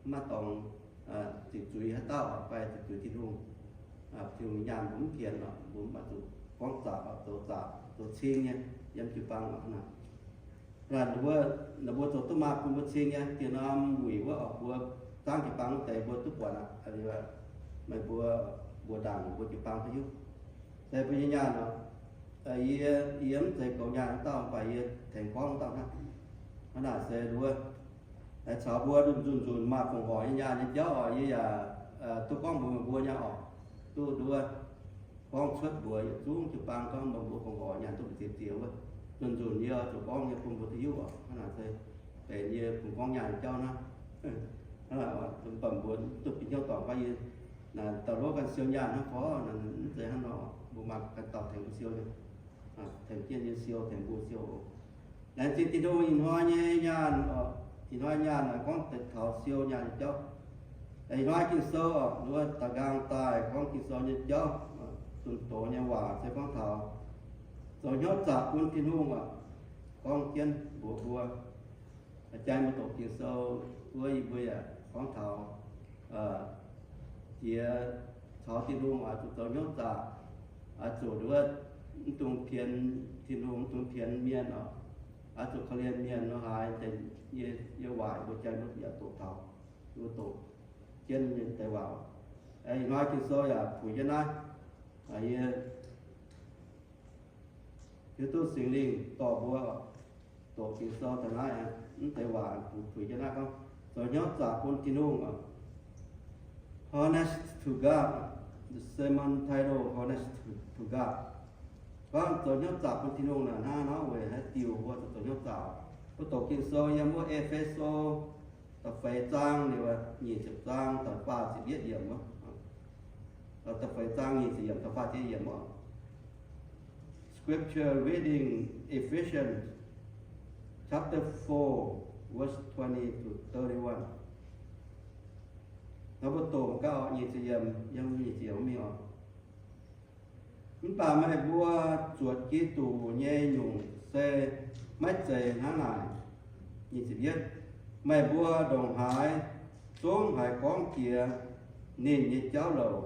maiv maaih dorngx ziqc zuiz haaix dauh fai ziqc zuiz Tin-Hungh. Tin-Hungh nyaanh mbuo mv pienx oc, mbuo mv baac zuqc gorngv zaqc oc, zoux zaqc, zoux cing nyei yiem jiu-baang oc. Hnangv naaic, ninh mbuo zoux duqv maaz bun mbuo cing nyei. Diex norm wuic wuov oc, mbuo zaangv jiu-baang wuov deix mbuo duqv buatc aqv. Meih mbuo mbuox ndaangc mbuo jiu-baang duqv hiuv. Se mbuo nyei nyaanh oc, yie, yie mv zeiz goux nyaanh wuov dauh, mv baac yie tengx gorngv wuov dauh hnangv. Hnangv naaic se nduov, caux mbuo nzunc nzunc maaih fongc horc nyei nyaanh nyei jauv oc, yie yaac duqv gorngv mbuox meih mbuo nyei oc. Duqv nduov gorngv cuotv mbuox yietc zungv jiu-baang gorngv mbuox mbuo fongc horc nyaanh duqv mbu'ziex ziex wuov. Nzunc nzunc yie zuqc gorngv nyei bun mbuo duqv hiuv oc. Hnangv naaic se benx yie kungx gorngv nyaanh nyei jauv hnangv. Hnangv naaic, baac mbuo duqv bieqc hnyouv dorngc gorngv yie naaic daaih luov ganh siou nyaanh hnangv fai mv zeiz hnangv nor, mbuo maaih ganh dauh tengx mbuo siou nyei, tengx jienv yie siou, tengx mbuo siou oc. Laengz zingh Tin-Hungh ih hnoi nyei nyaanh, ih hnoi nyaanh naaic gorngv deix taux siou nyaanh nyei jauv. Ih hnoi Ging-Sou oc, mbuo da'nqaang daaih gorngv Ging-Sou nyei jauv, zunh doz nyei waac se gorngv taux zoux hnyouv zaqc bun Tin-Hungh oc, gorngv jienv mbuox mbuo. Jang mbuo doqc Ging-Sou wuov, yie mbuo yaac gorngv taux jiex caux Tin-Hungh oix zuqc zoux hnyouv zaqc, oix zuqc nduov mv dungx pienx Tin-Hungh, mv dungx pienx mienh oc, oix zuqc korv-lienh mienh nor haaix, yie, yie waaic mbuo jang mbuo yaac doqc taux, mbuo doqc jienv nyei deix waac. Ih hnoi Ging-Sou yaac puix jienv naaiv, yie hiuv duqv Singx Lingh dorh mbuo doqc Ging-Sou taux naaiv, mv deix waac puix jienv naaiv gorngv, zoux hnyouv zaqc bun Tin-Hungh. Honest to God. The sermon title, Honest to, to God. Gorngv zoux hnyouv zaqc bun Tin-Hungh naaic, hnangv nor weic haaix diuc mbuo zuqc zoux hnyouv zaqc? Mbuo doqc Ging-Sou yiem wuov E^fe^so da'feix zaang liuz, nyic ziepc zaang da'faah ziepc yietv yiemc wuov. Da'feix zaang nyic ziepc yiemc da'faah ziepc yietv yiemc oc. Scripture reading, Ephesians chapter four, verse twenty to thirty-one. Nor mbuo doqc gauh nyic ziepc yiemc, yiem nyic ziepc yiemc mingh oc. Mv baac meih mbuo zuotc Giduc nyei nyungc se maiv zeiz hnangv naaic. Nyic ziepc yietv, meih mbuo ndongc haaix zungv haiz gorngv jiex ninh nyei jauv louc,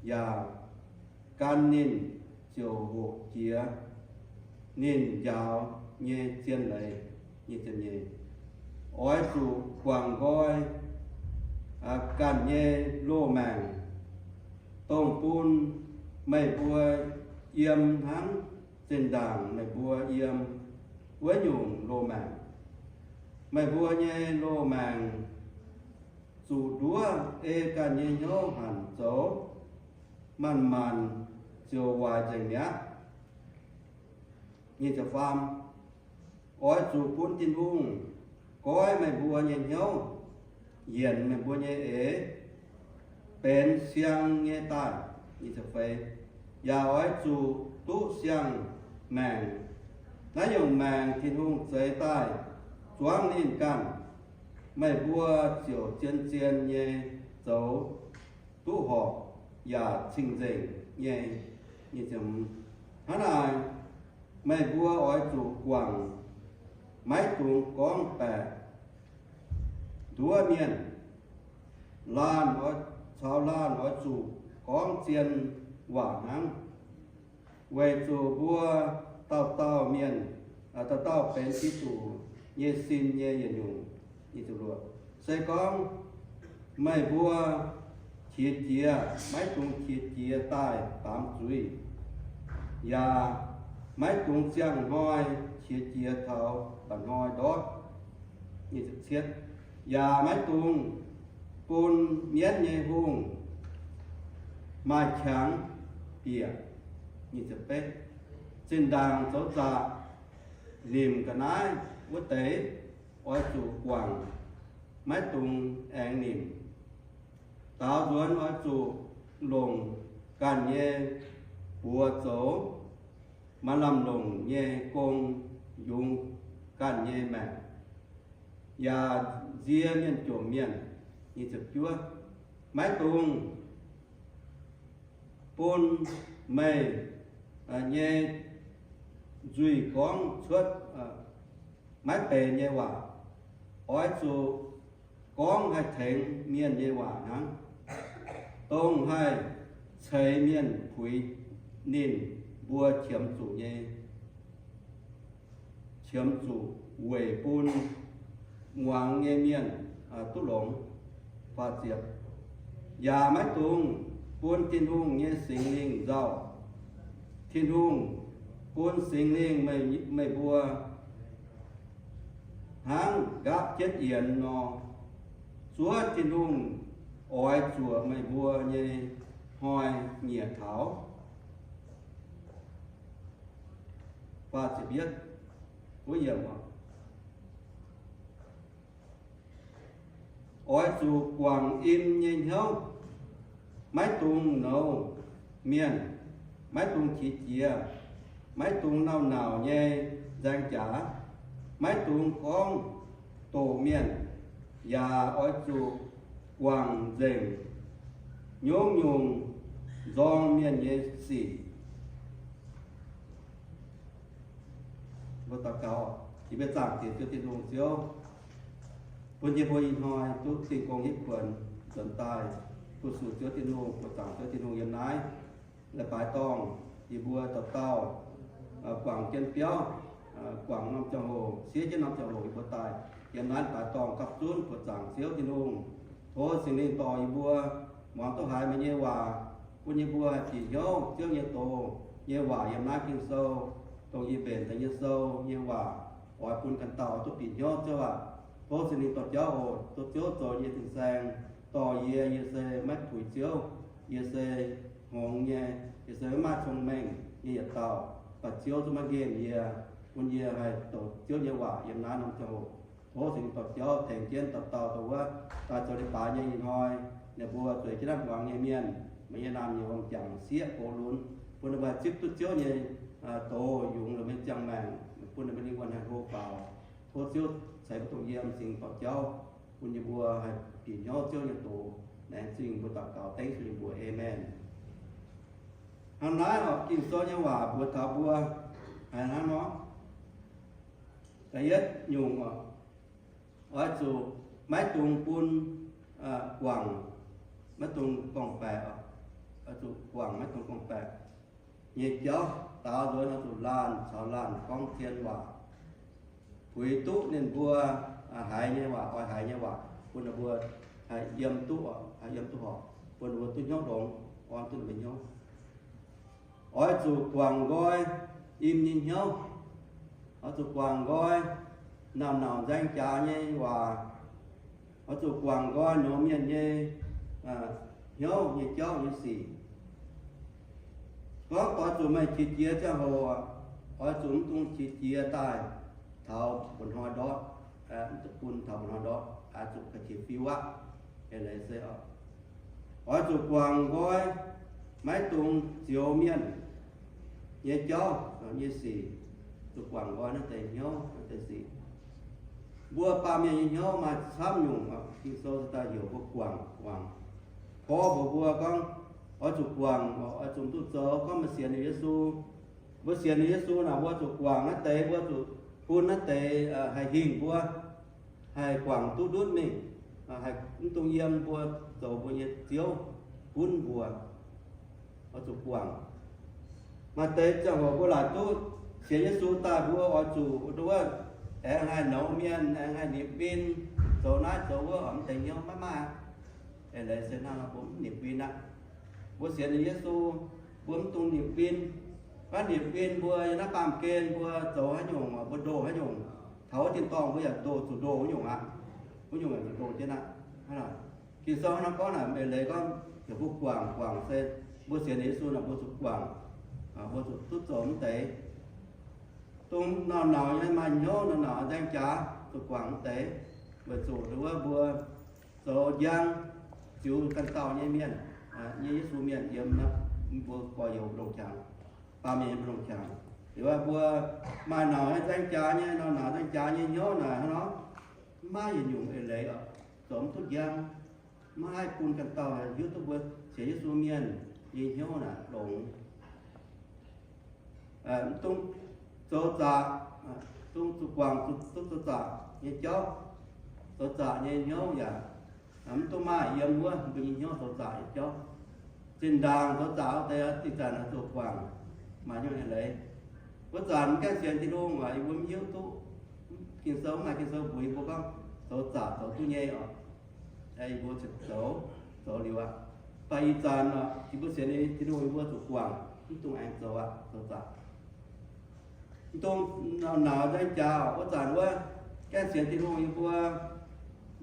yaac gan ninh ziouc hoqc jiex ninh njaaux nyei zien leiz. Nyic ziepc nyeic, oix zuqc guangc nqoi ganh nyei loz-maengc, dongh bun meih mbuo yiem hnangv zinh ndaangc meih mbuo yiem wuov nyungc loz-maengc. Meih mbuo nyei loz-maengc zuqc nduov ei ganh nyei hnyouv hanc zoux, maanc-maanc ziouc waaic nzengc mi'aqv. Nyic ziepc faam, oix zuqc bun Tin-Hungh goiv meih mbuo nyei hnyouv, yienc meih mbuo nyei eix benx siang nyei daaih. Nyic ziepc feix, yaac oix zuqc duqv siang-maengc. Naaiv nyungc maengc Tin-Hungh zeix daaih zuangv ninh ganh, meih mbuo ziouc zien-zien nyei zoux duqv horpc yaac cing-nzengc nyei. Hnangv naaic, meih mbuo oix zuqc guangc, maiv dungx gorngv baeqc nduov mienh. Laanh oix, caux laanh oix zuqc gorngv zien waac hnangv, weic zuqc mbuo dauh dauh mienh, dauh dauh benx Giduc nyei sin nyei yietc nyungc. Se gorngv meih mbuo qiex jiez, maiv dungx qiex jiez daaih baamz zuiz, yaac maiv dungx ziangh hnoi qiex jiez taux mba'hnoi ndortv. Yaac maiv dungx bun mienv nyei hungh maaih qangx bieqc. Zinh ndaangc zoux zaqc nimc ga'naaiv wuov deix oix zuqc guangc, maiv dungx aengx nimc. Daaux nzuonx oix zuqc longc ganh nyei buoz zoux maaih lamh longc nyei gong yungz ganh nyei maengc, yaac nzie mienh jomc mienh. Maiv dungx bun meih nyei nzuih gorngv cuotv maiv benx nyei waac. Oix zuqc gorngv haih tengx mienh nyei waac hnangv, dongh haih ceix mienh puix ninh mbuo qiemx zuqc nyei, qiemx zuqc weic bun muangx nyei mienh duqv longx. Yaac maiv dungx bun Tin-Hungh nyei Singx Lingh nzauh. Tin-Hungh bun Singx Lingh meih mbuo hnangv nqaapv jienv yienx nor, zuov Tin-Hungh oix zuoqc meih mbuo nyei hnoi nyiec taux. Oix zuqc guangc im nyei hnyouv, maiv dungx nouz mienh, maiv dungx qiex jiez, maiv dungx nauc-nauc nyei nzaeng jaax, maiv dungx gorngv doqc mienh, yaac oix zuqc guangc nzengc nyungc-nyungc nzorng mienh nyei sic. Mbuo daux gaux. Yie mbuo zaangc Diex Ziouv Tin-Hungh, Ziouv, bun yie mbuo ih hnoi duqv dingh gong hitv kuonx nzuonx daaih fu-sux Ziouv Tin-Hungh, buoqc zaangc Ziouv Tin-Hungh yiem naaiv leiz-baaix dorngh. Yie mbuo dauh dauh guangc jienv biauv, guangc norm ziangh hoc, siev jienv norm ziangh hoc yie mbuo daaih yiem naaiv leiz-baaix dorngh gapv zunv buoqc zaangc Ziouv Tin-Hungh. Tov Singx Lingh dorh yie mbuo muangx duqv haiz meih nyei waac, bun yie mbuo haih bieqc hnyouv Ziouv nyei doz nyei waac yiem naaiv Ging-Sou, dongh yie mbenc deix nyei sou nyei waac, oix bun ganh dauh duqv bieqc hnyouv Ziouv aac. Tov Singx Lingh dorh jauv oc. Tov Ziouv zoux yie nyei fin-saeng, dorh yie, yie se maiv puix Ziouv, yie se hngongx nyei, yie se maiv maaih cong-mengh nyei yietc dauh, baac Ziouv zungv maiv nqemh yie, bun yie haih doqc Ziouv nyei waac yiem naaiv norm ziangh hoc. Tov Singx Lingh dorh jauv tengx jienv dauh dauh dongh wuov daaih zoux leiz-baaix nyei ih hnoi, ninh mbuo zueiz jienv naaiv muangx nyei mienh, meih nyei naamh nyouz m'jangc sieqv gox lunx, bun ninh mbuo haih zipv duqv Ziouv nyei doz yungz longc nyei ziangh maengc, bun ninh mbuo lingh wuonh haih hlo faaux. Tov Ziouv ceix mbuo dongh yiem, Singx Lingh dorh jauv bun yie mbuo haih bieqc hnyouv Ziouv nyei doz. Laengz zingh mbuo daux gaux dengv Ziouv nyei mbuox. Aamen. Hnangv naaiv oc, Ging-Sou nyei waac mbuox taux mbuo haiz hnangv nor. Da'yietv nyungc oc, oix zuqc maiv dungx bun guangc, maiv dungx gorngv-baeqc oc. Oix zuqc guangc, maiv dungx gorngv-baeqc nyei jauv. Daaux nzuonx oix zuqc laanh caux laanh gorngv zien waac, puix duqv ninh mbuo haiz nyei waac, oix haiz nyei waac, bun ninh mbuo haih yiem duqv, haih yiem duqv horpc, bun ninh mbuo duqv hnyouv longx, orn duqv ninh mbuo hnyouv. Oix zuqc guangc nqoi im nyei hnyouv. Oix zuqc guangc nqoi nauc-nauc nzaeng jaax nyei waac. Oix zuqc guangc nqoi nouz mienh nyei hnyouv nyei jauv nyei sic. Gorngv oix zuqc meih qiex jiez ziangh hoc, oix zuqc mv dungx qiex jiez daaih taux mba'hnoi ndortv, bun taux mba'hnoi ndortv, oix zuqc ga'qiex fiuv aqv. Eix leiz se oix zuqc guangc nqoi maiv dungx zioux mienh nyei jauv nyei sic, zuqc guangc nqoi naaiv deix hnyouv naaiv deix sic. Mbuo baamh mienh nyei hnyouv maaih camv nyungc, Ging-Sou daaih heuc mbuo guangc, guangc. Porv mbuox mbuo gorngv, oix zuqc guangc, oix zuqc duqv zoux. Gorngv mbuo sienx liuz Yesu, mbuo sienx liuz Yesu naaic, mbuo zuqc guangc naaiv deix, mbuo zuqc bun naaiv deix haih hingh mbuo, haih guangc duqv ndutv mingh, haih mv dungx yiem mbuo, zoux mbuo nyei ziouv gunv mbuo. Oix zuqc guangc. Maaih deix ziangh hoc mbuo laaic duqv sienx Yesu daaih, mbuo oix zuqc nduov, aengx haih nouz mienh, aengx haih nimc win, zoux naaiv zoux wuov, mv deix hnyouv maiv maaih. Eix leiz se hnangv nor mbuo mv nimc win aqv. Mbuo sienx liuz Yesu, mbuo mv dungx nimc win. Maiv nimc win mbuo yiem naaiv baamh gen mbuo zoux haaix nyungc, mbuo ndoh haaix nyungc, taux wuov tin-dorngh mbuo yaac ndoh, zuqc ndoh wuov nyungc aqv. Wuov nyungc yaac zuqc ndoh jienv aqv. Hnangv naaic, Ging-Sou hnangv nor gorngv naaic, eix leiz gorngv heuc mbuo guangc, guangc se mbuo sienx liuz Yesu naaic, mbuo zuqc guangc, mbuo zuqc duqv zoux mv deix. Dongh nauc-nauc nyei maaih hnyouv, nauc-nauc nzaeng jaax, zuqc guangc mv deix, weic zuqc nduov mbuo zoux njang ziux ganh dauh nyei mienh, nyei Yesu mienh yiem mbuo gorx-youz mbu'ndongx qangx, baamh mienh nyei mbu'ndongx qangx. Liuz mbuo maaih nauc nzaeng jaax nyei, nauc-nauc nzaeng jaax nyei hnyouv naaic hnangv nor, mv maaih yietc nyungc eix leiz oc, zoux mv duqv njang. Maiv haih bun ganh dauh hiuv duqv mbuo sienx Yesu mienh nyei hnyouv naaic longx. Mv dungx zoux zaqc, dungx zuqc guangc duqv zoux zaqc nyei jauv. Zoux zaqc nyei hnyouv yaac Mv duqv maaih yiem wuov mbuo nyei hnyouv zoux zaqc nyei jauv. Zinh ndaangc zoux zaqc wuov deix ih zanc oix zuqc guangc, maaih hnyouv eix leiz. Wuov zanc mv gaengh sienx Tin-Hungh, yie mbuo mv hiuv duqv Ging-Sou, mv maaih Ging-Sou mbuox yie mbuo gorngv zoux zaqc zoux duqv nyei oc. Yie mbuo ziouc zoux, zoux liuz aqv. Mv baac ih zanc yie mbuo sienx Tin-Hungh, yie mbuo zuqc guangc, mv dungx aengx zoux aqv, zoux zaqc. Mv dungx nauz nauz nzaeng jaax. Wuov zanc wuov gaengh sienx Tin-Hungh yie mbuo,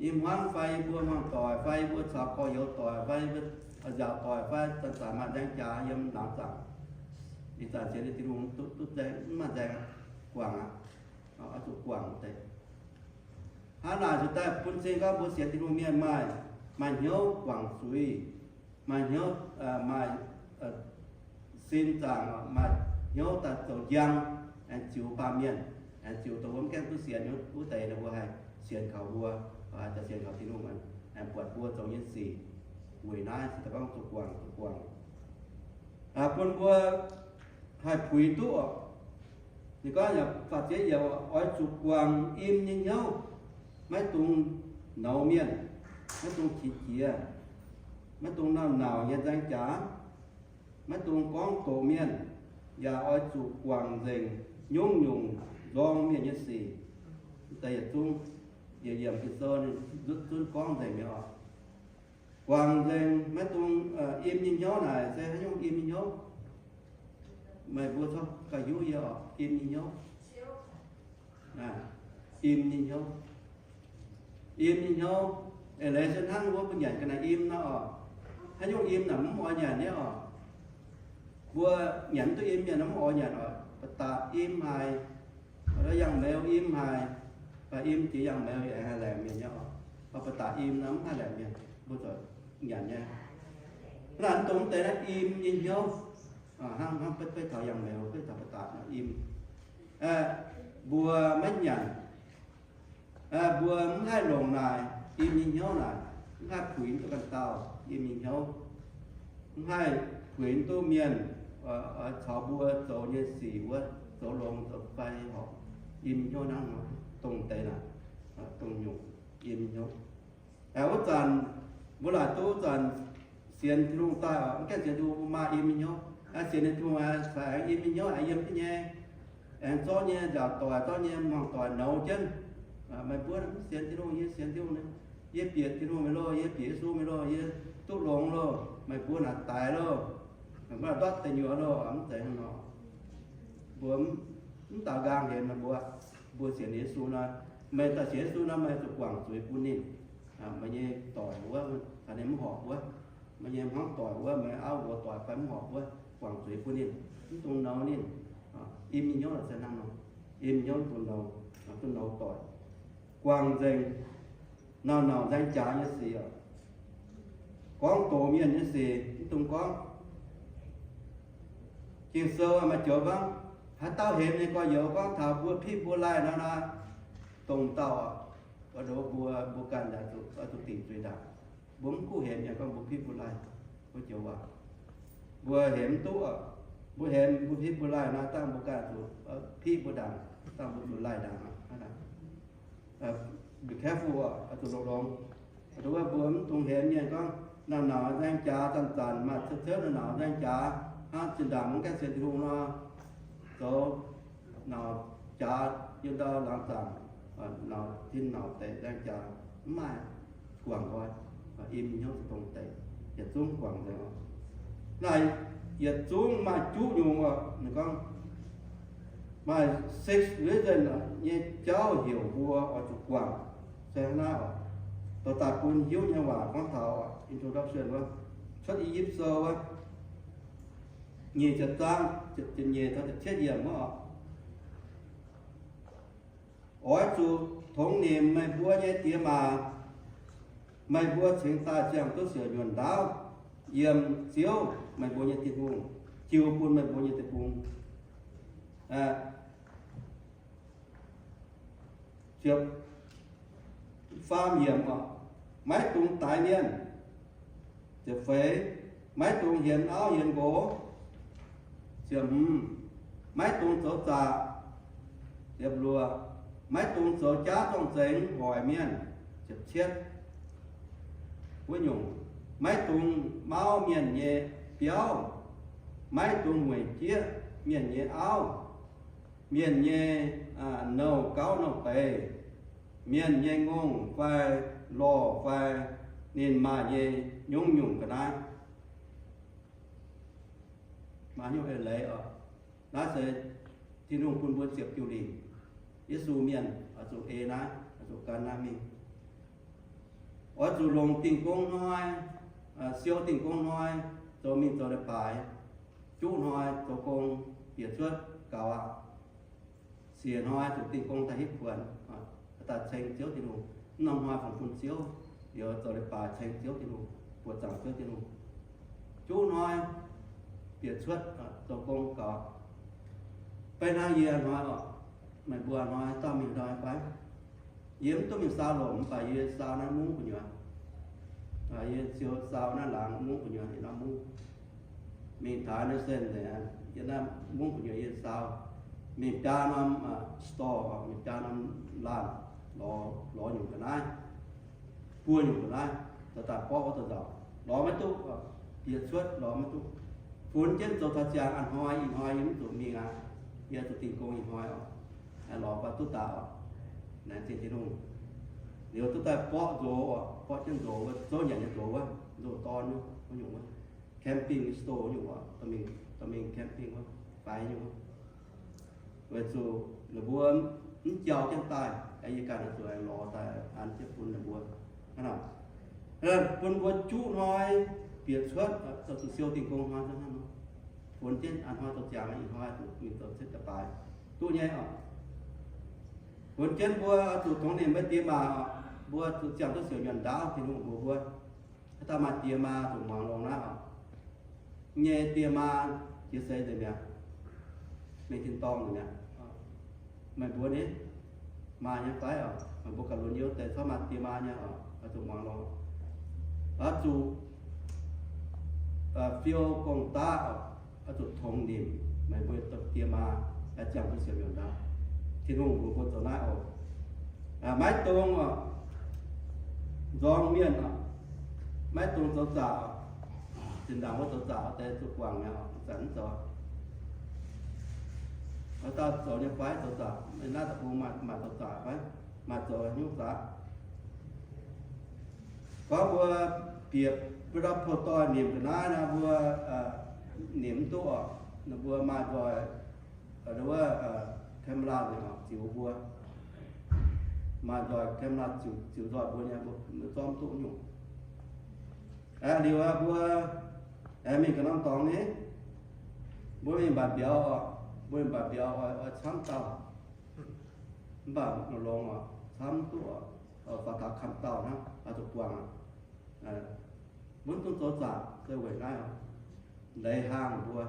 yie hmuangv fai yie mbuo hmuangv doic fai yie mbuo caux gorx-youz doic fai yie mbuo nziaauc doic fai zanc-zanc maaih nzaeng jaax yiem laangz zaangc. Ih zanc sienx Tin-Hungh duqv, duqv nzaeng, mv maaih nzaeng guangc aqv. Oix zuqc guangc deix. Hnangv naaic se daaih bun cing gorngv mbuo sienx Tin-Hungh mienh maaih, maaih hnyouv guangc zuiz, maaih hnyouv, maaih sin zaangc, maaih hnyouv daaih zoux njang, aengx ziux baamh mienh, aengx ziux dongh wuov mv gaengh duqv sienx wuov deix, ninh mbuo haih sienx kaux mbuo, haih sienx kaux Tin-Hungh, aengx buatc mbuo zoux nyei sic. Weic naaiv se daaih gorngv zuqc guangc, zuqc guangc. Bun mbuo haih puix duqv oc. Ninh gorngv yaac faah ziex yiemc, oix zuqc guangc im nyei hnyouv, maiv dungx nouz mienh, maiv dungx qiex jiez, maiv dungx nauz nauz nyei nzaeng jaax, maiv dungx gorngv doqc mienh, yaac oix zuqc guangc nzengc nyungc-nyungc nzorng mienh nyei sic. Deix yietc zungv, yietc yiemc Ging-Sou ninh zunv gorngv nzengc nyei oc. Guangc nzengc maiv dungx, im nyei hnyouv naaic se haaix nyungc im nyei hnyouv? Meih mbuo corc gauh hiuv yie oc, im nyei hnyouv. Im nyei hnyouv. Im nyei hnyouv. Eix leiz se hnangv wuov mbuo nyanc ga'naaiv im nor oc. Haaix nyungc im naaic mv oix nyanc nyei oc. Mbuo nyanc mv duqv im nyanc nor mv oix nyanc oc. Ba'datc im haic, yangh meux im haic, baac im jiex yangh meux yaac haih laengc mienh nyei oc. Ba'datc im nor mv haih laengc mienh, mbuo zuqc nyanc nyei. Hnangv naaic mv dungx deix naaiv im nyei hnyouv. Hnangv, hnangv beiv taux yangh meux, beiv taux ba'datc nor im. Mbuo maiv nyanc, mbuo mv haih longc naaic im nyei hnyouv naaic, mv haih puix duqv ganh dauh im nyei hnyouv, mv haih puix duqv mienh caux mbuo zoux nyei sic wuov, zoux longx zoux fai horpc, im nyei hnyouv hnangv nor, dongh deix naaic, dongh nyungc im nyei hnyouv. Wuov zanc mbuo laaic duqv wuov zanc sienx Tin-Hungh daaih oc, mv gaengh sienx Tin-Hungh mbuo maaih im nyei hnyouv. Sienx Tin-Hungh caux aengx im nyei hnyouv aengx yiem jienv nyei, aengx zorqv nyei nziaauc doic, zorqv nyei hmuangv doic nouz jienv. Meih mbuo mv sienx Tin-Hungh, yie sienx Tin-Hungh, yie bieqc Tin-Hungh mi'aqv loh, yie bieqc Yesu mi'aqv loh, yie duqv longx loh, meih mbuo naaic daix loh, meih mbuo naaic ndortv deic nyuoz loh, mv zeiz hnangv nor. Mbuo mv daaux nqaang hemx meih mbuo. Mbuo sienx Yesu nor, meih daaih sienx Yesu nor, meih zuqc guangc zuiz bun ninh. Meih nyei doic wuov, caux ninh mv horpc wuov, meih nyei hmuangv doic wuov, meih auv nqox doic fai mv horpc wuov, guangc zuiz bun ninh, mv dungx nouz ninh. Im nyei hnyouv se hnangv nor. Im nyei hnyouv mv dungx nouz, mv dungx nouz doic. Guangc nzengc nauz-nauz nzaeng jaax nyei sic, gorngv doqc mienh nyei sic mv dungx gorngv. Ging-Sou maaih joux gorngv, haaix dauh hemx nyei gorx-youz gorngv taux mbuo piv mbuo laih nor, naaiv dongh dauh oix ndoqv mbuo, mbuo ganh oix zuqc dingc zuiz ndaangc. Mbuo mv kuv hemx nyei gorngv mbuo piv mbuo laih, mbuo joux waac. Mbuo hemx mv duqv oc. Mbuo hemx mbuo piv mbuo laih nor, dangh mbuo ganh zuqc piv mbuo ndaangc, dangh mbuo zuqc laih ndaangc aqv. Be careful oc, zuqc longx-longx. Nduov mbuo mv dungx hemx mienh gorngv nauz-nauz nzaeng jaax, zanc-zanc maaih ceuv-ceuv nauz-nauz nzaeng jaax, hnangv zinh ndaangc mv gaengh sienx Tin-Hungh nor, zoux nauz jaax yiem ndau laangz zaangc, nauz tin nauz deic nzaeng jaax, mv maaih guangc nqoi, im hnyouv za'gengh deic, yietc zungv guangc nzengc oc. Naaic yietc zungv maaih juqv nyungc oc, ninh gorngv maaih six reason nyei jauv heuc mbuo oix zuqc guangc. Se hnangv naaiv oc, dorh daaih bun hiuv nyei waac gorngv taux introduction wuov, Cuotv I^yipv Sou wuov, nyic ziepc zaang, ziepc nyeic taux ziepc cietv yiemc wuov oc. Oix zuqc tongx nimc meih mbuo nyei diex maac, meih mbuo cingx daaih ziangh duqv siouc nyuonh ndaauv yiem Ziouv, meih mbuo nyei Tin-Hungh, jiu bun meih mbuo nyei deic-bung. Ziepc faam yiemc oc, maiv dungx daix mienh. Ziepc feix, maiv dungx hienx auv hienx nqox. Ziepc hmz, maiv dungx zoux zaqc. Ziepc luoqc, maiv dungx zoux jaav zorng-zengx hoic mienh. Ziepc cietv, wuov nyungc, maiv dungx mauv mienh nyei biauv, maiv dungx mueic jieqv mienh nyei auv, mienh nyei nouh gauv nouh deix, mienh nyei ngongh fai lorh fai ninh maaih nyei nyungc-nyungc ga'naaiv. Maaih nyungc eix leiz oc. Naaiv se Tin-Hungh bun mbuo ziepc diuh lingc. Yesu mienh oix zuqc ei naaiv, oix zuqc gan naaiv mingh. Oix zuqc longc Dingh Gong Hnoi, siou Dingh Gong Hnoi, zoux mingh zoux leiz-baaix, juqv hnoi zoux gong, bieqc cuotv gaux aqv. Siec hnoi zuqc Dingh Gong daaih hitv kuonx, daaih ceng Ziouv Tin-Hungh. Mv norm hnoi fungx bun Ziouv, liuz zoux leiz-baaix ceng Ziouv Tin-Hungh, buoqc zaangc Ziouv Tin-Hungh. Juqv hnoi bieqc cuotv zoux gong gaux. Beiv hnangv yie hnoi oc, meih mbuo hnoi dauh mingh hnoi fai? Yie mv duqv mingh saau lomc, mv baac yie saau naaiv mungv gu'nyuoz. Yie siou saau naaiv laangz mungv gu'nyuoz, yie norm mungv. Mingh taux naaiv sen nzengc, yie naaiv mungv gu'nyuoz yie saau. Mingh biaa norm store, mingh biaa norm laanh, lorz nyungc ga'naaiv, buo nyungc ga'naaiv, daaih daaih borqv wuov deix nzauc, lorz maiv duqv, bieqc cuotv lorz maiv duqv. Funx jienv zoux taux ziangx a'hnoi ih hnoi yie mv zuqc mingh aqv. Yie zuqc Dingh Gong ih hnoi oc. Lorz fai duqv daaih oc. Laengz zingh Tin-Hungh. Liuz duqv daaih borqv nzox oc, borqv jienv nzox, zouv nyanc nyei nzox wuov, nzox dorn wuov, wuov nyungc wuov. Camping store nyungc oc, dorh mingh camping wuov, faix nyungc. Weic zuqc ninh mbuo mv jauh jienv daaih, yie ganh oix zuqc lorz daaih an jienv bun ninh mbuo. Bun mbuo juqv hnoi bieqc cuotv, zuqc siou Dingh Gong hnoi hnangv nor. Funx jienv an hnoi zoux ziangx ih hnoi zuqc mingh zoux cietv daaih baaix duqv nyei oc. Funx jienv mbuo zuqc tongx nimc mbuo diex maac oc. Mbuo zuqc ziangh duqv siouc nyanc ndaauv, Tin-Hungh mbuox mbuo, haaix dauh maaih diex maa zuqc muangx longx naaiv oc. Nyei diex maa jiex seix nzengc mi'aqv, mingh tin-dorngh nzengc mi'aqv. Meih mbuo ni, maaih nyei fai oc? Meih mbuo ganh lunx youh deix corc maaih diex maa nyei oc, oix zuqc muangx longx. Oix zuqc fiou gong-daqv oc, oix zuqc tongx nimc meih mbuo diex maa, ziangh duqv siouc nyanc ndaauv. Tin-Hungh mbuox mbuo zoux naaiv oc. Maiv dungx oc, nzorng mienh oc, maiv dungx zoux zaqc oc. Zinh ndaangc wuov zoux zaqc wuov deix zuqc guangc mi'aqv oc, zanc mv zoux. Haaix dauh zoux nyei fai zoux zaqc? Naaiv deic-bung maaih zoux zaqc fai? Maaih zoux nyungc zaqc. Gorngv mbuo bieqc mbuo ndau pou-doix nimc ga'naaiv nor, mbuo nimc mv duqv oc. Ninh mbuo maaih nzoih wuov camera nzengc oc, ziux mbuo. Maaih nzoih camera ziux nzoih mbuo nyei, mbuo zorqv mv duqv nyungc. Aeqv, liuz aqv, mbuo aengx mingh ga'norm dorngx ni, mbuo mingh mbatc mbiauz oc, mbuo mingh mbatc mbiauz oix camv dauh. Mv baac longx oc, camv duqv oc, faaux taux camv dauh hnangv, oix zuqc buangh aqv. Mbuo mv dungx zoux zaqc se weic naaiv oc. Leiz haangh mbuo,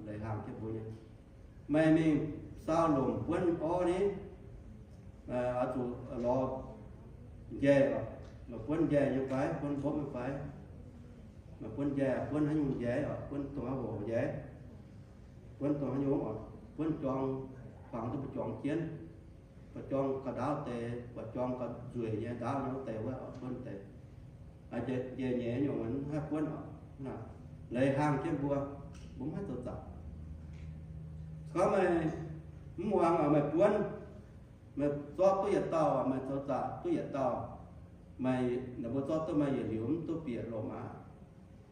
leiz haangh jienv mbuo nyei. Meih mingh saau lomc buonv orv ni, oix zuqc lorz njaih oc. Meih buonv njaih nyei fai? Buonv mbopv nyei fai? Meih buonv njaih, buonv haaix nyungc njaih oc? Buonv dongh haaix hoc njaih? Buonv dongh haaix nyungc oc? Buonv jorng, kuangx duqv mbu'jorngx jienv, bu'jorngh gauh ndaauv deix, bu'jorngh gauh nzueic nyei ndaauv nyei wuov deix wuov, buonv deix. Njaih nyeic nyungc mv haih buonv oc. Leiz haangh jienv mbuo, mbuo mv haih zoux zaqc. Gorngv meih mv muangx oc, meih buonv, meih zorqv duqv yietc dauh, meih zoux zaqc duqv yietc dauh, meih, ninh mbuo zorqv duqv meih yietc liuz mv duqv bieqc lomc aqv.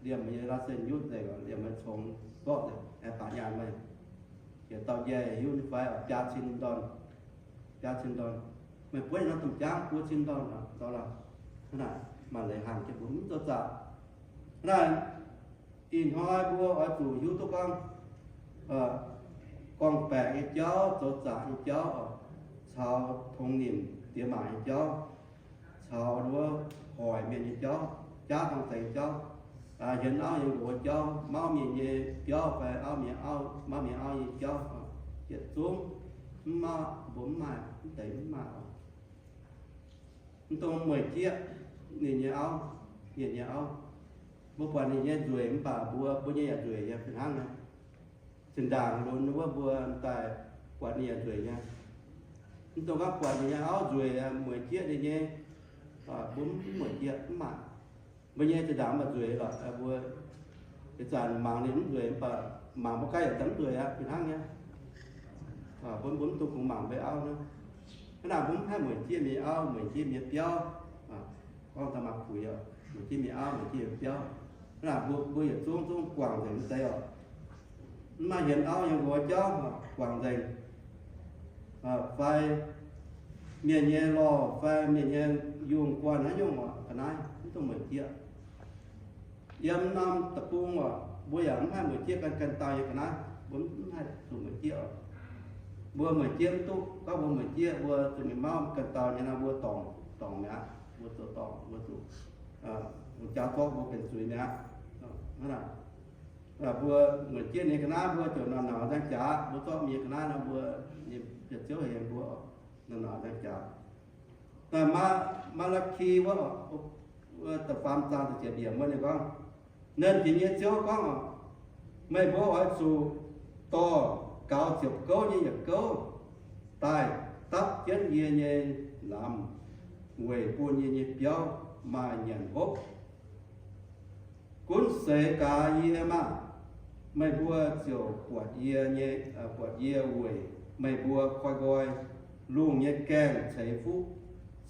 Liemh meih nyei license nyutc nzengc, liemh meih congx zorqv nzengc, aengx baac nyaanh meih. Yietc dauh njaih hiuv nyei fai oc, biaa cin ndorn, biaa cin ndorn. Meih buonv yietc norm domh jaangv buo cin ndorn oc, zoux lorqc. Hnangv naaic, maaih leiz haangh jienv mbuo mv zoux zaqc. Hnangv naaic, ih hnoi mbuo oix zuqc hiuv duqv gorngv, gorngv-baeqc nyei jauv, zoux zaqc nyei jauv, caux tongx nimc diex maac nyei jauv, caux wuov hoic mienh nyei jauv, jaav dorng zengx jauv, hienx auv hienx nqox jauv, mauv mienh nyei biauv fai auv mienh auv, mauv mienh auv nyei jauv, yietc zungv mv mauv, mbuo mv maaih, mv deix mv maaih oc. Mv dungx mueic jieqv ninh nyei auv, mienh nyei auv. Mbuo buatc ninh nyei nzueic mv baac mbuo, mbuo nyei yaac nzueic nyei fih hnangv nyei. Zinh ndaangc lunx wuov mbuo daaih buatc ninh yaac nzueic nyei. Mv dungx gorngv buatc ninh nyei auv nzueic, mueic jieqv ninh nyei, mbuo mv mueic jieqv, mv maaih. Mbuo nyei zinh ndaangc mv baac nzueic lorqc, mbuo ih zanc mangc ninh mv nzueic, mv baac mangc mbuo ganh yaac mv nzueic aqv, fih hnangv nyei. Mbuo mv dungx kungx mangc mbei auv naaiv. Hnangv naaic mbuo mv haih mueic jieqv mienh auv, mueic jieqv mienh biauv. Gorngv daaih maaih puix oc, mueic jieqv mienh auv, mueic jieqv mienh biauv. Hnangv naaic mbuo, mbuo yietc zungv zungv guangc nzengc mv deix oc. Mv maaih hienx auv nyei nqox jauv guangc nzengc, fai mienh nyei lorh fai mienh nyei yungh guanh haaix nyungc oc, ga'naaiv mv dungx mueic jieqv. Yiem norm deic-bung oc, mbuo yaac mv haih mueic jieqv ganh, ganh dauh nyei ga'naaiv, mbuo mv haih zuqc mueic jieqv oc. Mbuo mueic jieqv mv duqv, gorngv mbuo mueic jieqv mbuo zuqc mingh mauv ganh dauh nyei nor, mbuo dorngc, dorngc mi'aqv, mbuo zoux dorngc, mbuo zuqc, jaax zorqv mbuo benx zuiz mi'aqv. Mbuo mueic jieqv nyei ga'naaiv mbuo ziouc naaic naaic nzang jaax, mbuo zorqv mienh ga'naaiv nor mbuo nyei Ziouv heuc mbuo naaic naaic nzang jaax. Daaih Maa^laa^ki wuov, da'faam zaang da'ziepc yiemc wuov ninh gorngv, Nernh Jiex nyei Ziouv gorngv, meih mbuo oix zuqc dorh gaux ziepc gouv nyei yietc gouv daaih dapv jienv yie nyei lamz weic bun yie nyei biauv maaih nyanc hopv. Gunv seix gaax yie maah! Meih mbuo ziouc buatc yie nyei, buatc yie weic meih mbuo koi nqoi lungh nyei gaengh ceix fuqv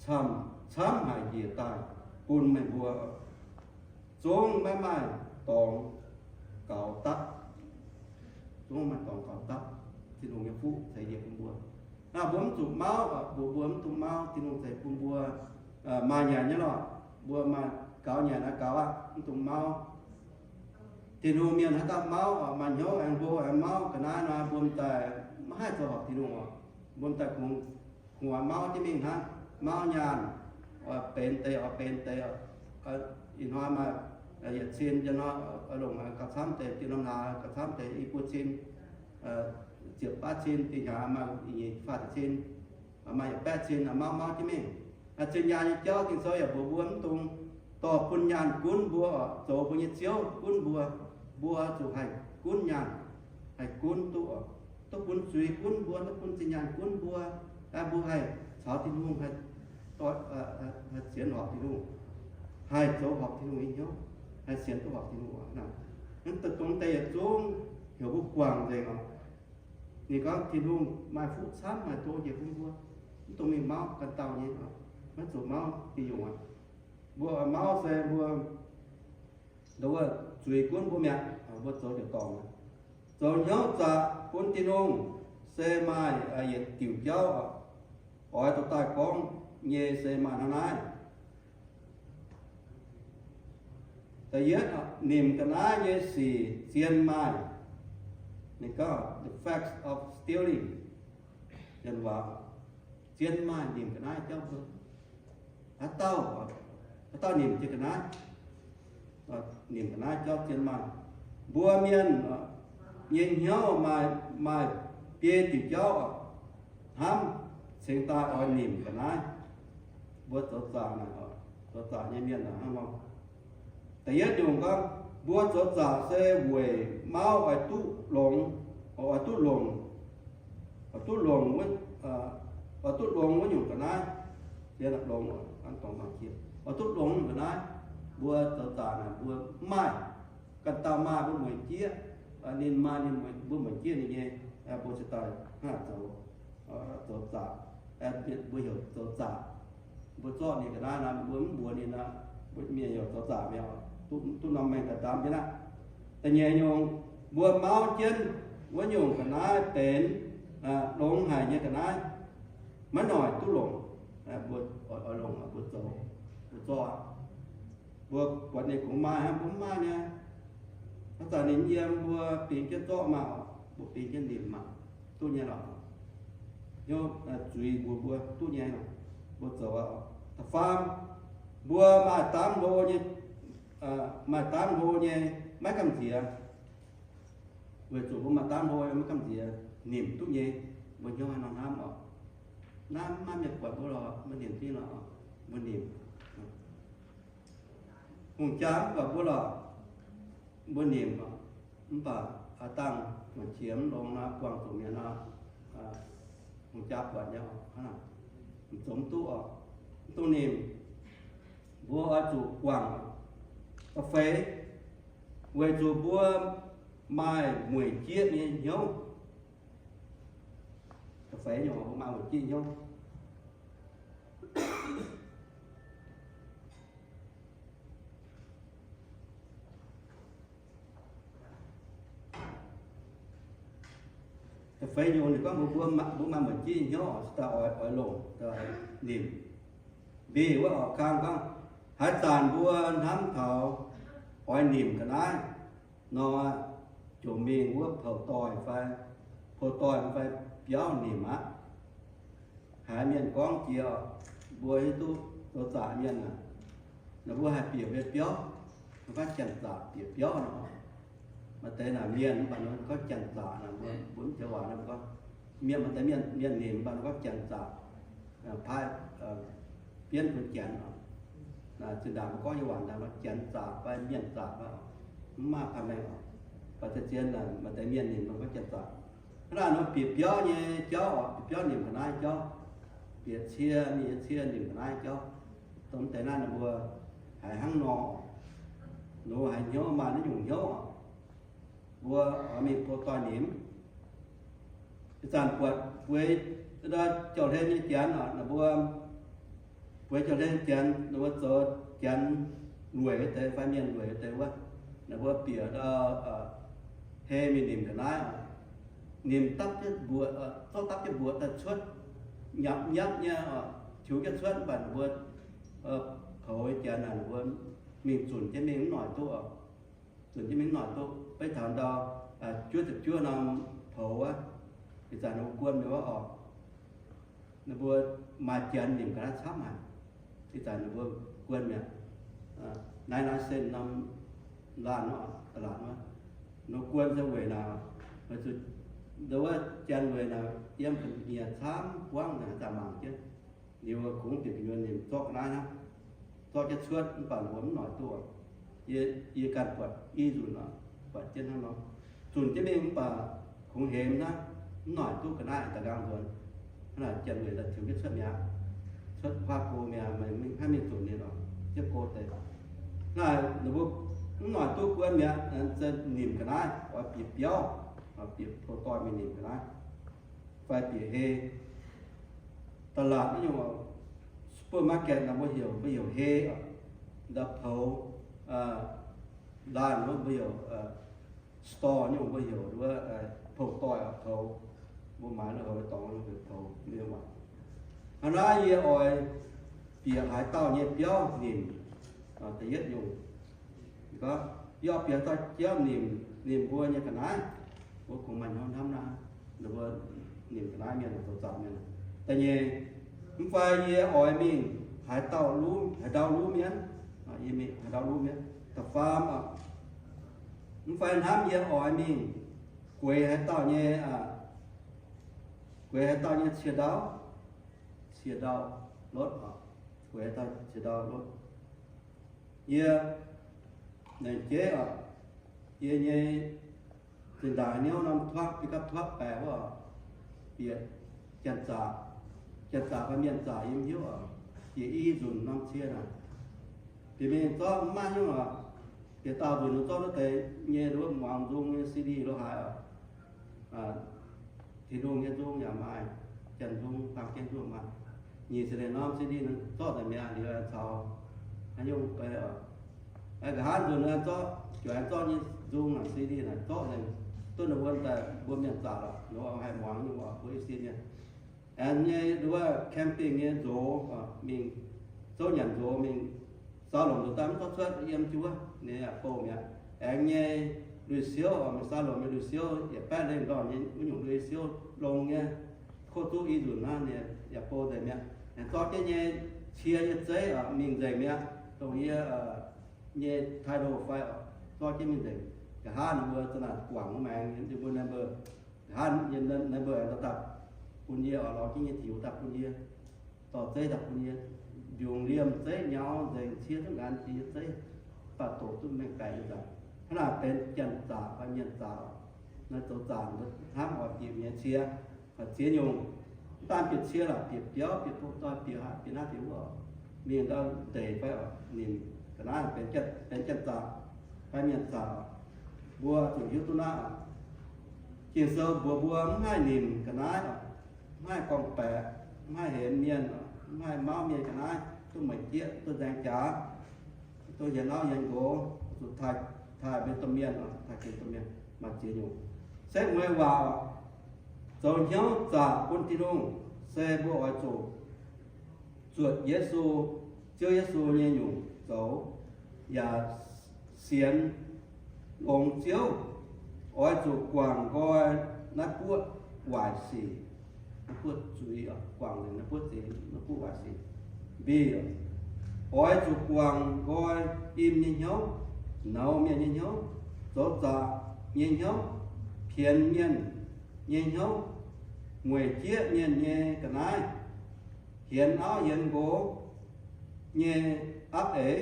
camv-camv haic njiec daaih bun meih mbuo, zungv maiv maaih dorngx gaux dapv. Zungv maiv maaih dorngx gaux dapv Tin-Hungh nyei fuqv ceix njiec bun mbuo. Naaiv mbuo mv zuqc mauv, mbuox mbuo mv dungx mauv, Tin-Hungh ceix bun mbuo maaih nyanc nyei lorqc. Mbuo maaih gaux nyanc aqv, gaux aqv, mv dungx mauv. Tin-Hungh mienh haaix dauh mauv, maaih hnyouv aengx hlo aengx mauv ga'naaiv nor, mbuo m'daaih maiv haih zoux horpc Tin-Hungh oc. Mbuo m'daaih kungx hmuangx mauv jienv mingh hnangv, mauv nyaanh, oix benx deix oix benx deix. Ih hnoi maaih yietc cin, njang hnoi oix longc gauh camv deix, diex norm hlaax gauh camv deix i buo cin, ziepc baav cin, diex hnyangx maaih i nyeic faah cin, maaih yietc baeqv cin, mauv mauv jienv mingh. Zinh nyaanh nyei jauv Ging-Sou yaac mbuox mbuo mv dungx dorh bun nyaanh gunv mbuo, zoux mbuo nyei ziouv gunv mbuo. Mbuo zuqc haih gunv nyaanh, haih gunv duqv, duqv bun zuiz gunv mbuo, duqv bun zinh nyaanh gunv mbuo. Mbuo haih caux Tin-Hungh haih sienx horpc Tin-Hungh, haih zoux horpc Tin-Hungh nyei hnyouv, haih sienx duqv horpc Tin-Hungh aqv. Naaiv dongh deix yietc zungv heuc mbuo guangc nzengc oc. Ninh gorngv Tin-Hungh maaih fuqv camv haic doh njiec bun mbuo, mv dungx mingh mauv ganh dauh nyei, maiv zuqc mauv nyei yungh aqv. Mbuo mauv se mbuo nduov zuiz gunv mbuo mi'aqv, mbuo zoux ziouc dorngc. Zoux hnyouv zaqc bun Tin-Hungh se maaih yietc diuc jauv oix dorh daaih gorngv nyei se maaih hnangv naaiv. Da'yietv, nimc ga'naaiv nyei sic zien maaih. Ninh gorngv the facts of stealing. Janx waac, zien maaih nimc ga'naaiv jauv mbuo. Haaix dauh, haaix dauh nimc jiex ga'naaiv? Nimc ga'naaiv jauv zien maaih. Mbuo mienh nyei hnyouv maaih, maaih biei diuc jauv hnamv cingx daaih oix nimc ga'naaiv. Mbuo zoux zaqc naaic, zoux zaqc nyei mienh naaic hnangv nor. Da'yietv nyungc gorngv, mbuo zoux zaqc se weic mauv oix duqv longx, oix duqv longc, oix duqv longc, oix duqv longx wuov nyungc ga'naaiv. Longx, oix duqv longx nyungc ga'naaiv. Mbuo zoux zaqc naaic mbuo mv maaih, ganh dauh maaih mbuo mueic jieqv, ninh maaih ninh, mbuo mueic jieqv ninh nyei, mbuo cingx daaih hnangv naaic zoux, zoux zaqc. Mbuo heuc zoux zaqc. Mbuo zorqv ninh ga'naaiv nor, mbuo mv mbuox ninh nor, mbuo mienh heuc zoux zaqc mi'aqv. Duqv norm mengh daaih ndaamv jienv aqv. Da'nyeic nyungc, mbuo mauv jienv wuov nyungc ga'naaiv benx longx haic nyei ga'naaiv, maiv noic duqv longc. Mbuo oix longc, mbuo zoux, mbuo zorqv. Mbuo buatc ninh kungx maaih hnangv, mbuo mv maaih nyei. Hnangv zanc ninh yiem mbuo bingx jienv zorqv maah, mbuo bingx jienv nimc maah, duqv nyei lorqc. Hnyouv zuiz mbuox mbuo duqv nyei, mbuo zoux. Da'faam, mbuo maaih daamv hlo nyei, maaih daamv hlo nyei maiv gamh nziex. Weic zuqc mbuo maaih daamv hlo maiv gamh nziex, nimc duqv nyei, mbuo hnyouv haaix nor hnamv oc. Naaiv maiv maaih mienh buatc mbuo lorqc, mbuo nimc duqv nyei lorqc, mbuo nimc. Hungh jaa mv buatc mbuo lorqc, mbuo nimc. Mv baac aav dangh maaih qiex mv longx nor, buangh zuqc mienh nor, hungh jaa buatc nyei oc, mv zoux mv duqv oc, mv dungx nimc. Mbuo oix zuqc guangc, Da'feix, weic zuqc mbuo maaih mueic jieqv nyei hnyouv. Da'feix nyungc, mbuo maaih mueic jieqv hnyouv. Da'feix nyungc ninh gorngv mbuo, mbuo maaih, mbuo maaih mueic jieqv hnyouv oc, se daaih oix, oix longc, oix nimc. Mbiv wuov oix kang gorngv, haaix zanc mbuo hnamv taux oix nimc ga'naaiv nor, jomc mingh wuov pou-doix fai, pou-doix fai biauv nimc aqv. Haiz mienh gorngv jiex, mbuo hiuv duqv zoux zaqc mienh aac, naaic mbuo haih bieqc mbuo biauv, mbuo gorngv janx-zaqc bieqc biauv nor. Maaih deix naaic mienh mv baac nor gorngv janx-zaqc naaic, mbuo, mbuo mv joux waac nor mbuo gorngv, mienh maaih deix mienh, mienh nimc mv baac nor gorngv janx-zaqc, paaiv, bienv bun janx oc. Zinh ndaangc mbuo gorngv nyei waac ndaangc nor janx-zaqc fai mienh-zaqc fai oc, mv maaih panh maengh oc. Baac za'gengh naaic maaih deix mienh nimc nor gorngv janx-zaqc. Hnangv naaic nor bieqc biauv nyei jauv oc, bieqc biauv nimc ga'naaiv jauv, bieqc cie, ninh nyei cie nimc ga'naaiv jauv. Dongh mv deix naaiv ninh mbuo haiz hnangv nor, ninh mbuo haiz hnyouv maaih naaiv nyungc hnyouv oc. Mbuo oix mingh pou-doix nimc. Ih zanc buatc bueix jauv-hlen nyei janx oc, ninh mbuo bueix jauv-hlen janx, ninh mbuo zoux janx lueic deix fai mienh lueic deix wuov, ninh mbuo bieqc ndau hei mingh nimc ga'naaiv oc. Nimc dapv jienv mbuoqc, zorqv dapv jienv mbuoqc daaih cuotv, nyapv nyapv nyei oc, tiux jienv cuotv. Mv baac ninh mbuo poux nyei janx naaic, ninh mbuo mingh zunc jienv mingh mv noic duqv oc. Zunc jienv mingh mv noic duqv. Beiv taux ndau juov ziepc juov norm poux wuov, ih zanc ninh mbuo guon mi'aqv wuov oc. Ninh mbuo maaih janx nimc ga'naaiv camv haic. Ih zanc ninh mbuo guon mi'aqv. Naaiv, naaiv sen norm laanh wuov, da'laatc wuov, ninh mbuo guon se weic naaic, weic zuqc ndau wuov janx weic naaic yiem ga'nyiec camv buangv naaic, haaix zanc mangc jienv. Liuz kungx bieqc gu'nyuoz ninh zorqv ga'naaiv hnangv, zorqv jienv cuotv, mv baac mbuo mv noic duqv. Yie, yie ganh buatc i nzunc oc, buatc jienv hnangv nor. Zunc jienv mingh mv baac kungx hemx hnangv, mv noic duqv ga'naaiv daaih nqaang nzuonx. Hnangv naaic janx weic daaih tiux jienv cuotv mi'aqv, cuotv kuaaiv go mi'aqv, maiv mingh zunc ninh oc, jienv go deix. Hnangv naaic ninh mbuo mv noic duqv guon mi'aqv, se nimc ga'naaiv, oix bieqc biauv, bieqc pou-doix mingh nimc ga'naaiv, fai bieqc hei. Da'laatc naaiv nyungc supermarket naaic mbuo heuc, mbuo heuc hei oc, ndau poux, laanh wuov mbuo heuc store, nyungc mbuo heuc wuov pou-doix oc, poux. Mbuo maaiz lui-houx dorngx heuc poux, mbuo heuc maaic. Hnangv naaiv yie oix bieqc haaix dauh nyei biauv nimc, da'yietv nyungc. Gorngv, yie oix bieqc haaix dauh biauv nimc, nimc mbuo nyei ga'naaiv. Mbuo kungx maaih hnyouv hnamv naaiv, ninh mbuo nimc ga'naaiv mienh, zoux zaqc mienh. Da'nyeic, mv fai yie oix mingh haaix dauh lu, haaix ndau lu mienv, yie mingh haaix ndau lu mienv. Da'faam, mv fai hnamv yie oix mingh gueix haaix dauh nyei, gueix haaix dauh nyei cie ndau, cie ndau lotv, gueix haaix dauh cie ndau lotv. Yie naaic jeiv oc, yie nyei zinh ndaangc haaix niouv norm tuaqv, bieqc gapv tuaqv baeqc wuov, bieqc janx-zaqc, janx-zaqc fai mienh-zaqc yie mv hiuv oc. Bieqc i nzunc norm cie naaic, bieqc mingh zorqv mv maaih nyungc oc. Bieqc daauh nzunc nor zorqv duqv deix nyei wuov muangx nzung nyei C D lo haaix oc. Tin-Hungh nyei nzung yaac maaih, janx nzung, baamh gen nzung maaih. Nyic ziepc lengh norm C D nor zorqv daaih mi'aqv, liuz caux haaix nyungc bei oc. Nqa'haav nzunc nor zorqv, juangc zorqv nyei nzung naaic C D naaic zorqv nzengc, duqv ninh wuon daaih mbuo mienh zaqc lorqc, ninh haih muangx nyungc oc, mbuo i sin nyei. Aengx nyei wuov camping nyei nzox, mingh zouv nyanc nzox mingh, saux lomc nzox daaih mv zorqv cuotv, yiem jiuv wuov ninh yaac bouh mi'aqv. Aengx nyei lui-siouv, mingh saux lomc nyei lui-siouv yaac baeqv lengh ndorm nyei wuov nyungc lui-siouv longx nyei, kov zuqv i nzunc hnangv, ninh yaac bouh nzengc mi'aqv. Aengx zorqv jienv nyei cie nyei zeiv mingh nzengc mi'aqv, dongh yie nyei title fai oc, zorqv jienv mingh nzengc. Nqa'haav ninh mbuo za'naaic guangc wuov maengx, ninh mbuo number, nqa'haav ninh number aengx daaih bun yie oc, lorz jienv nyei tiux daaih bun yie, dorh zeiv daaih bun yie, mbiungc liemh zeiv nyaux nzengc, cie duqv ngaanc jiex nyei zeiv, baac doqc duqv mengh baeqc nyei nzangc. Hnangv naaic benx janx-zaqc fai mienh-zaqc oc. Naaiv zoux zaangc hnamv oix bieqc mienh cie, ziex nyungc. Mv daan bieqc cie lorqc, bieqc biauv, bieqc pou-doix, bieqc haaix, bieqc naaiv bieqc wuov, mingh ndau ndeic fai oc, ninh Ga'naaiv benx janx-zaqc fai mienh zaqc, mbuo zuqc hiuv duqv naaiv oc. Ging-Sou mbuox mbuo mv haih nimc ga'naaiv oc, mv haih gorngv-baeqc, mv haih hemx mienh oc, mv haih mauv mienh ga'naaiv, duqv meih jieqv, duqv nzaeng jaax, duqv hienx auv hienx nqox, zuqc taaih, taaih mbuo domh mienh oc, taaih gengh domh mienh maaih ziex nyungc. Se mueiz waac oc, zoux hnyouv zaqc bun Tin-Hungh se mbuo oix zuqc zuotc Yesu, Ziouv Yesu nyei nyungc zoux, yaac sienx longx Ziouv, oix zuqc guangc nqoi naaiv buoqv waaic sic, naaiv buoqv zuiz, guangc nzengc naaiv buoqv zuiz, naaiv buoqv waaic sic. Mbiv, oix zuqc guangc nqoi im nyei hnyouv, nouz mienh nyei hnyouv, zoux zaqc nyei hnyouv, pienx mienh nyei hnyouv, mueic jieqv mienh nyei ga'naaiv, hienx auv hienx nqox nyei apv eix,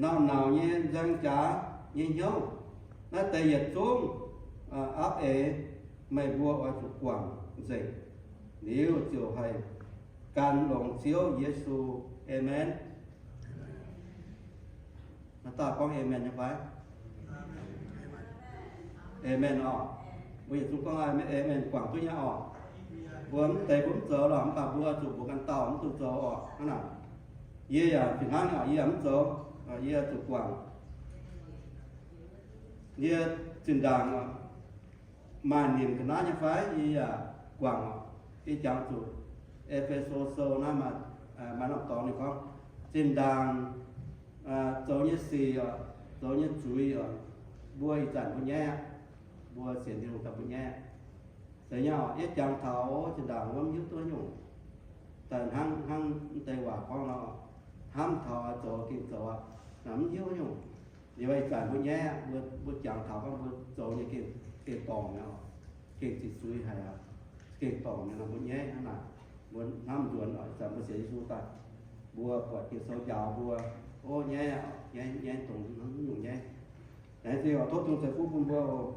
nauc-nauc nyei nzaeng jaax nyei hnyouv. Naaiv deix yietc zungv apv eix meih mbuo oix zuqc guangc nzengc, liuz ziouc haih gan longx Ziouv Yesu. Aamen. Naaiv daaih gorngv aamen nyei fai? Aamen oc. Mbuo yietc zungv gorngv aamen, guangc duqv nyei oc. Mbuo mv deix mbuo mv zoux lorqc, mv baac mbuo zuqc mbuox ganh dauh mv dungx zoux oc. Hnangv naaic, yie yaac fih hnangv oc, yie yaac mv zoux, yie zuqc guangc. Yie zinh ndaangc maaih nimc ga'naaiv nyei fai yie yaac guangc oc. Yie jangx zuqc E^fe^so Sou naaiv maaih norm dorngx ninh gorngv, zinh ndaangc zoux nyei sic oc, zoux nyei zuiz oc, mbuo ih zanc mbuo nyaiv aqv. Mbuo sienx Tin-Hungh daaih mbuo nyaiv aqv. Zeiz nyei oc, yie jangx taux zinh ndaangc wuov mv hiuv duqv nyungc. Daaih hnangv, hnangv mv deix waac gorngv nor, hnamv taux zoux gengh zoux aqv, mv hiuv nyungc. Liuz ih zanc mbuo nyaiv aqv, mbuo jangx taux gorngv mbuo zoux nyei gengh, gengh dorngc nyei oc, gengh ziqc zuiz haic aqv, gengh dorngc nyei nor mbuo nyaiv hnangv naaic. Mbuo hnamv nzuonx oc, ih zanc mbuo sienx Yesu daaih, mbuo buatc Ging-Sou njaaux mbuo, o, nyaiv aqv, nyaiv, nyaiv dongh haaix nyungc nyaiv. Laengz zingh oc, tov Tin-Hungh ceix fuqv bun mbuo oc.